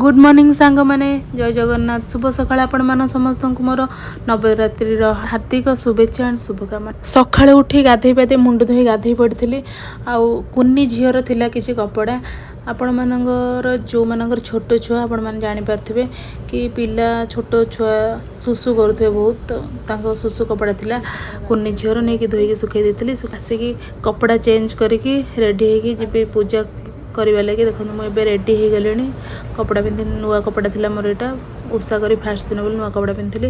Good morning ସାଙ୍ଗମାନେ, ଜୟ ଜଗନ୍ନାଥ। ଶୁଭ ସକାଳ। ଆପଣମାନ ସମସ୍ତଙ୍କୁ ମୋର ନବରାତ୍ରିର ହାର୍ଦ୍ଦିକ ଶୁଭେଚ୍ଛା ଆଣ୍ଡ ଶୁଭକାମନା। ସକାଳୁ ଉଠି ଗାଧେଇ ପାଧେଇ ମୁଣ୍ଡ ଧୋଇ ଗାଧେଇ ପଡ଼ିଥିଲି। ଆଉ କୁନି ଝିଅର ଥିଲା କିଛି କପଡ଼ା। ଆପଣମାନଙ୍କର ଯେଉଁମାନଙ୍କର ଛୋଟ ଛୁଆ, ଆପଣମାନେ ଜାଣିପାରୁଥିବେ କି ପିଲା ଛୋଟ ଛୁଆ ଶୁଶୁ କରୁଥିବେ ବହୁତ, ତ ତାଙ୍କ ଶୁଶୁ କପଡ଼ା ଥିଲା କୁନି ଝିଅର, ନେଇକି ଧୋଇକି ଶୁଖେଇ ଦେଇଥିଲି। ଆସିକି କପଡ଼ା ଚେଞ୍ଜ କରିକି ରେଡ଼ି ହେଇକି ଯିବି ପୂଜା କରିବା ଲାଗି। ଦେଖନ୍ତୁ, ମୁଁ ଏବେ ରେଡ଼ି ହେଇଗଲିଣି। କପଡ଼ା ପିନ୍ଧି, ନୂଆ କପଡ଼ା ଥିଲା ମୋର ଏଇଟା, ଓଷା କରି ଫାଷ୍ଟ ଦିନ ବୋଲି ନୂଆ କପଡ଼ା ପିନ୍ଧିଥିଲି।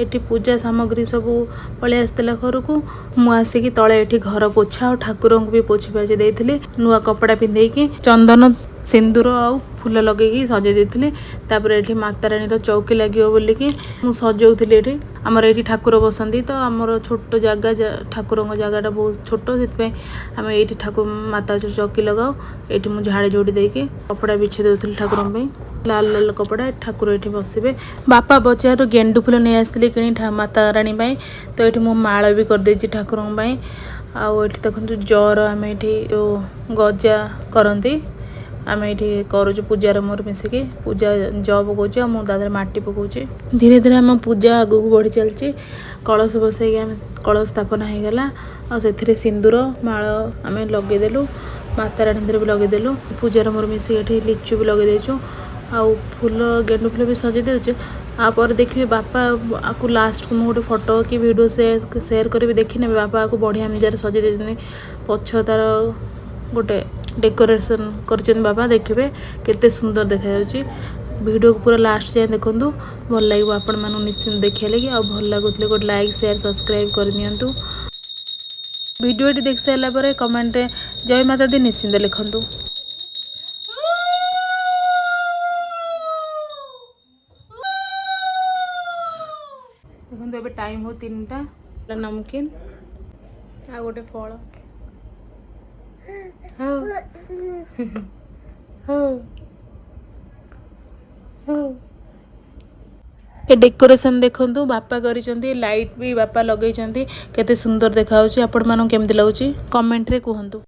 ଏଠି ପୂଜା ସାମଗ୍ରୀ ସବୁ ପଳେଇ ଆସିଥିଲା ଘରକୁ। ମୁଁ ଆସିକି ତଳେ ଏଠି ଘର ପୋଛା ଆଉ ଠାକୁରଙ୍କୁ ବି ପୋଛି ପାଛି ଦେଇଥିଲି। ନୂଆ କପଡ଼ା ପିନ୍ଧେଇକି ଚନ୍ଦନ, ସିନ୍ଦୁର ଆଉ ଫୁଲ ଲଗେଇକି ସଜେଇ ଦେଇଥିଲି। ତାପରେ ଏଠି ମାତାରାଣୀର ଚୌକି ଲାଗିବ ବୋଲିକି ମୁଁ ସଜଉଥିଲି। ଏଠି ଆମର ଏଇଠି ଠାକୁର ବସନ୍ତି, ତ ଆମର ଛୋଟ ଜାଗା, ଠାକୁରଙ୍କ ଜାଗାଟା ବହୁତ ଛୋଟ, ସେଥିପାଇଁ ଆମେ ଏଇଠି ଠାକୁର ମାତା ଚୌକି ଲଗାଉ। ଏଇଠି ମୁଁ ଝାଡ଼ି ଝୁଡ଼ି ଦେଇକି କପଡ଼ା ବିଛେଇ ଦେଉଥିଲି ଠାକୁରଙ୍କ ପାଇଁ, ଲାଲ ଲାଲ କପଡ଼ା। ଠାକୁର ଏଠି ବସିବେ। ବାପା ବଜାରରୁ ଗେଣ୍ଡୁ ଫୁଲ ନେଇ ଆସିଥିଲେ କିଣି ମାତା ରାଣୀ ପାଇଁ, ତ ଏଠି ମୁଁ ମାଳ ବି କରିଦେଇଛି ଠାକୁରଙ୍କ ପାଇଁ। ଆଉ ଏଠି ଦେଖନ୍ତୁ, ଜର ଆମେ ଏଠି ଯେଉଁ ଗଜା କରନ୍ତି, ଆମେ ଏଇଠି କରୁଛୁ। ପୂଜାର ମୋର ମିଶିକି ପୂଜା ଜ ପକଉଛି ଆଉ ମୁଁ ତା ଦେହରେ ମାଟି ପକଉଛି। ଧୀରେ ଧୀରେ ଆମ ପୂଜା ଆଗକୁ ବଢ଼ି ଚାଲିଛି। କଳସ ବସେଇକି ଆମେ କଳସ ସ୍ଥାପନା ହେଇଗଲା ଆଉ ସେଥିରେ ସିନ୍ଦୁର ମାଳ ଆମେ ଲଗେଇଦେଲୁ। ମାତା ରାଣୀରେ ବି ଲଗେଇଦେଲୁ। ପୂଜାର ମୋର ମିଶିକି ଏଠି ଲିଚୁ ବି ଲଗେଇ ଦେଇଛୁ ଆଉ ଫୁଲ, ଗେଣ୍ଡୁ ଫୁଲ ବି ସଜେଇ ଦେଉଛୁ। ଆଉ ପରେ ଦେଖିବେ ବାପା ଆକୁ, ଲାଷ୍ଟକୁ ମୁଁ ଗୋଟେ ଫଟୋ କି ଭିଡ଼ିଓ ସେୟାର କରିବି, ଦେଖିନେବେ। ବାପା ଆକୁ ବଢ଼ିଆ ମଜାରେ ସଜେଇ ଦେଇଛନ୍ତି। ପଛ ତାର ଗୋଟେ ଡେକୋରେସନ୍ କରିଛନ୍ତି ବାବା, ଦେଖିବେ କେତେ ସୁନ୍ଦର ଦେଖାଯାଉଛି। ଭିଡ଼ିଓକୁ ପୁରା ଲାଷ୍ଟ ଯାଏଁ ଦେଖନ୍ତୁ, ଭଲ ଲାଗିବ ଆପଣମାନଙ୍କୁ ନିଶ୍ଚିନ୍ତ ଦେଖିବା ଲାଗି। ଆଉ ଭଲ ଲାଗୁଥିଲେ ଗୋଟେ ଲାଇକ୍, ସେୟାର, ସବସ୍କ୍ରାଇବ୍ କରିନିଅନ୍ତୁ। ଭିଡ଼ିଓଟି ଦେଖି ସାରିଲା ପରେ କମେଣ୍ଟରେ ଜୟ ମାତା ଦି ନିଶ୍ଚିନ୍ତ ଲେଖନ୍ତୁ। ଦେଖନ୍ତୁ, ଏବେ ଟାଇମ୍ ହଉ 3ଟା। ନମକିନ୍ ଆଉ ଗୋଟେ ଫଳ। ହଉ ହଉ ହଉ। ଏ ଡେକୋରେସନ୍ ଦେଖନ୍ତୁ, ବାପା କରିଛନ୍ତି। ଲାଇଟ୍ ବି ବାପା ଲଗେଇଛନ୍ତି। କେତେ ସୁନ୍ଦର ଦେଖାଯାଉଛି। ଆପଣମାନଙ୍କୁ କେମିତି ଲାଗୁଛି, କମେଣ୍ଟରେ କୁହନ୍ତୁ।